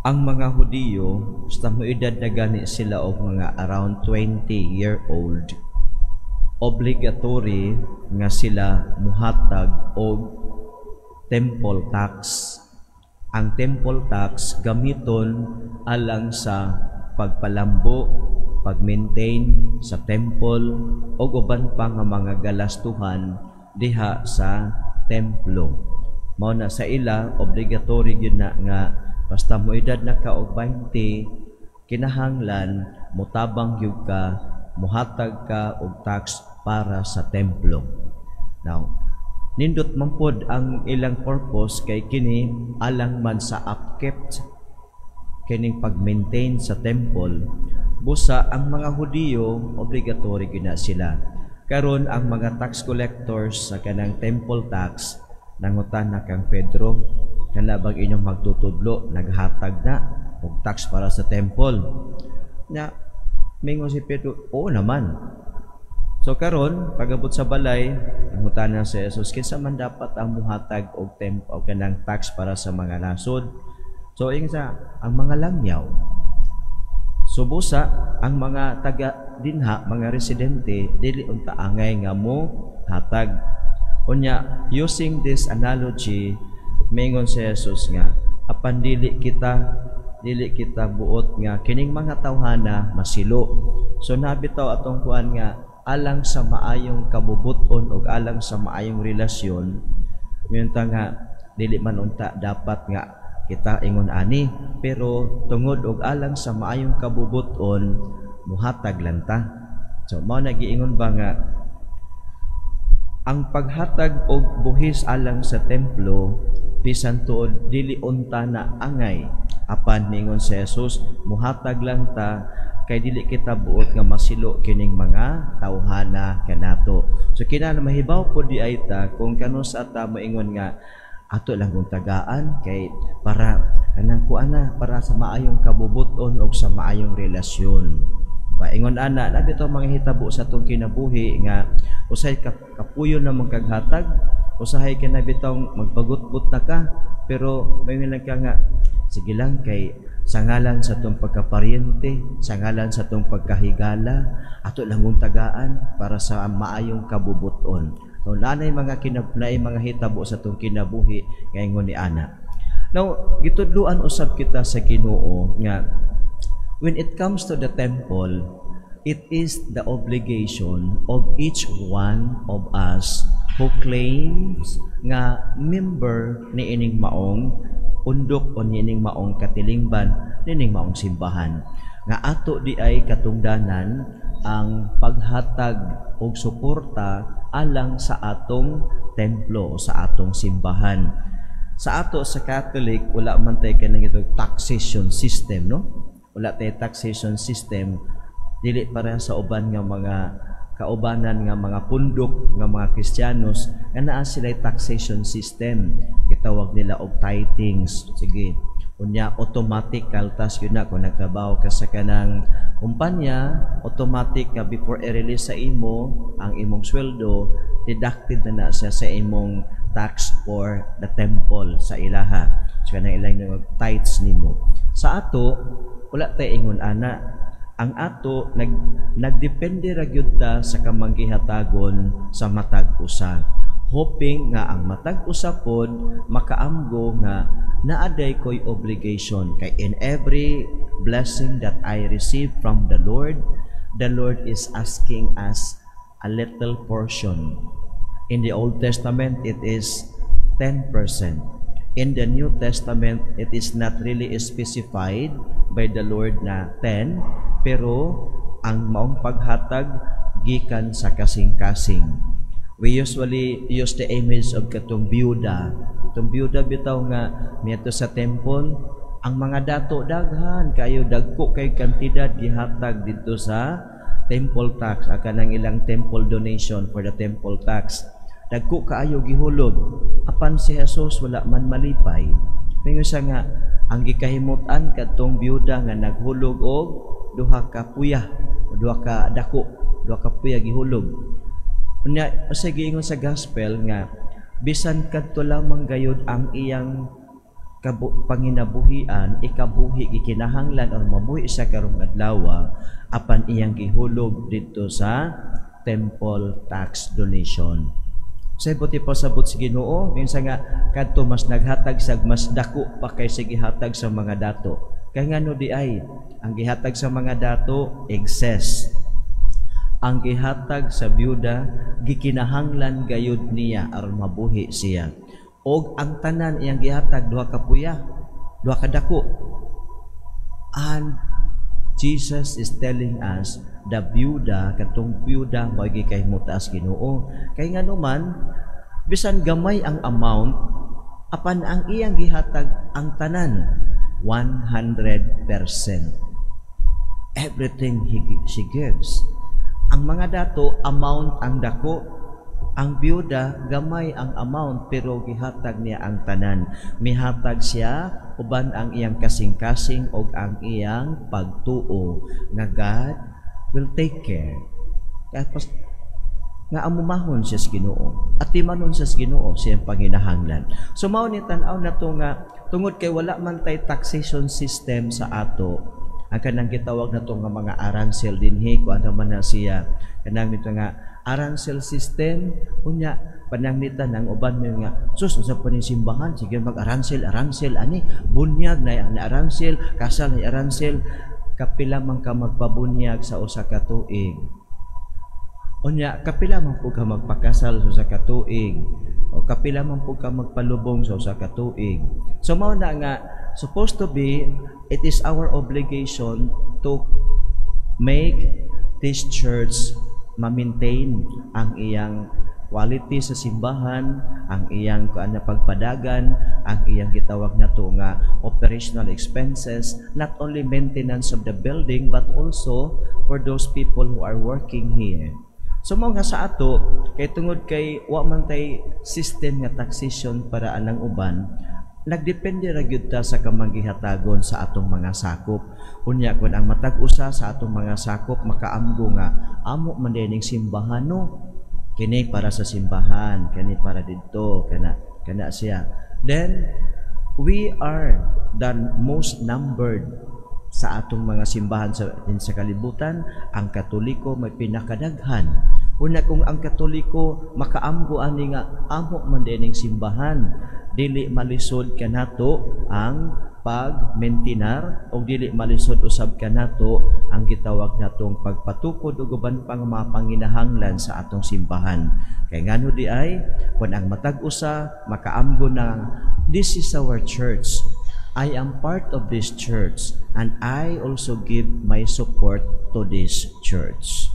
Ang mga Hudiyo, sa moedad na gani sila og mga around 20 year old, obligatory nga sila muhatag og temple tax. Ang temple tax gamiton alang sa pagpalambo, pag-maintain sa temple ug uban pa nga mga galastuhan diha sa templo. Mao na sa ila, obligatory gyud na nga basta moedad na ka og 20, kinahanglan motabang gyud ka, muhatag ka og tax para sa templo. Now, nindot man pod ang ilang purpose kay kini alang man sa upkeep kining pag-maintain sa temple. Busa ang mga Hudiyo, obligatory gyud na sila. Karon, ang mga tax collectors sa kanang temple tax nangutana kang Pedro, "Kana bang inyong magtutudlo naghatag na og tax para sa temple?" Na mingon si Pedro, "Oo naman." So karon, pagabot sa balay, nangutana si Jesus, "Kinsa man dapat ang muhatag og temple o kanang tax para sa mga nasod?" So ingon sa ang mga langyaw. So busa ang mga taga dinha, mga residente, dili unta angay nga mo hatag. Unya, using this analogy, mingon si Jesus nga apan dili kita buot nga kining mga tawhana masilo. So nabitaw atong kuan nga alang sa maayong kabubuton o alang sa maayong relasyon, minta nga dili man unta dapat nga kita ingon ani, pero tungod og alang sa maayong kabubuton, muhatag lang ta. So mao na giingon ba nga ang paghatag og buhis alang sa templo, bisan tuod dili unta na angay, apan ningon si Jesus, muhatag lang ta kay dili kita buot nga masilo kining mga tawhana kanato. So kinahanglan mahibaw po di ay ta kung kanus-a ta moingon nga ato lang kung tagaan kay para kanang kuan na, para sa maayong kabubuton o sa maayong relasyon. Paingon ana, labi to mga hitabo sa atong kinabuhi nga usahay kapuyon na kaghatag, usahay ka na bitong magpagutbut na ka, pero may lang ka nga sige lang kay sa ngalan sa atong pagkaparyente, sa ngalan sa atong pagkahigala, ato lang kung tagaan para sa maayong kabubuton. So nanay mga naay mga hitabo sa atong kinabuhi ngayon ni ana. Now, gitudluan usab kita sa Ginoo nga when it comes to the temple, it is the obligation of each one of us who claims nga member ni ining maong undok o niining maong katilingban, niining maong simbahan, nga ato di ay katungdanan ang paghatag og suporta alang sa atong templo o sa atong simbahan. Sa ato sa Catholic, wala man tay kanang itong taxation system, no? Wala tay taxation system, dili para sa uban nga mga kaubanan nga mga pundok nga mga Kristiyanos nga naa sila taxation system, gitawag nila og tithings. Sige, unya automatic kaltas yun na kung nagtrabaho ka sa kanang kumpanya, automatic ka before i-release sa imo ang imong sweldo, deducted na na siya sa imong tax for the temple sa ilaha. So kanang ilang tithes nimo. Sa ato, wala tay ingon ana. Ang ato, nagdepende ra gyud ta sa kamanggihatagon sa matag usa, hoping nga ang matag usa pod makaamgo nga naaday ko'y obligation kay in every blessing that I receive from the Lord, the Lord is asking us a little portion. In the Old Testament, it is 10%. In the New Testament, it is not really specified by the Lord na 10, pero ang maong paghatag gikan sa kasing-kasing. We usually use the image of katong byuda. Katong byuda bitaw nga miadto sa temple, ang mga dato daghan kayo, dagko kay kantidad gihatag didto sa temple tax, kanang ilang temple donation for the temple tax. Dagko kaayo gihulog. Apan si Jesus wala man malipay. Mingon siya nga ang gikahimut-an kadtong byuda nga naghulog og duha ka puya o duha ka dako, duha ka puya gihulog. Unya sa giingon sa gospel nga bisan kadto lamang gayud ang iyang Panginabuhian, ikabuhi, gikinahanglan or mabuhi siya karong adlaw, apan iyang gihulog didto sa temple tax donation. Sa buti pasabot sa Ginoo, minsan nga kadto mas naghatag sa mas dako pa kaysa gihatag sa mga dato. Kay ngano diay, ang gihatag sa mga dato excess. Ang gihatag sa byuda, gikinahanglan gayud niya aron mabuhi siya. Og ang tanan iyang gihatag, duha ka puya, duha ka dako. And Jesus is telling us the byuda, katong byuda mao gikahimutaas Ginoo. Kay ngano man, bisan gamay ang amount, apan ang iyang gihatag ang tanan, 100%. Everything she gives. Ang mga dato, amount ang dako. Ang byuda, gamay ang amount pero gihatag niya ang tanan. Mihatag siya uban ang iyang kasing-kasing og ang iyang pagtuo nga God will take care. Kaya pas, nga amumahon siya sa Ginoo at timanon siya sa Ginoo sa iyang panginahanglan. So mao ni tan-aw nato nga tungod kay wala man tay taxation system sa ato, ang kanang gitawag nato nga mga aransel dinhi, kung ano man na siya, kanang nito nga aransel system. Unya pananglitan ang uban mo nga, "Sus, unsa pa ni simbahan, sige mag aransel aransel ani, bunyag na, na aransel, kasal na aransel." Kapila man ka magpabunyag sa usa ka tuig? Unya kapila man pud ka magpakasal sa usa ka tuig? O kapila man pud ka magpalubong sa usa ka tuig? So mao na nga supposed to be it is our obligation to make this church ma-maintain ang iyang quality sa simbahan, ang iyang kuan na pagpadagan, ang iyang gitawag nato nga operational expenses, not only maintenance of the building but also for those people who are working here. So mao nga sa ato, kay tungod kay wa man tay system nga taxation para anang uban, nagdepende ra gyud ta sa kamanggihatagon sa atong mga sakop. Unya kun ang matag usa sa atong mga sakop makaamgo nga amo man dining simbahan, no, kini para sa simbahan, kini para didto, kana kana siya. Then we are the most numbered sa atong mga simbahan sa din sa kalibutan. Ang Katoliko may pinakadaghan. Una kung ang Katoliko makaamgo ani nga amo man dining simbahan, dili malisod kanato ang pag-maintinar o dili malisod usab kanato ang gitawag natong pagpatukod ug uban pang mga panginahanglan sa atong simbahan. Kay ngano diay, kun ang matag usa makaamgo na this is our church, I am part of this church and I also give my support to this church.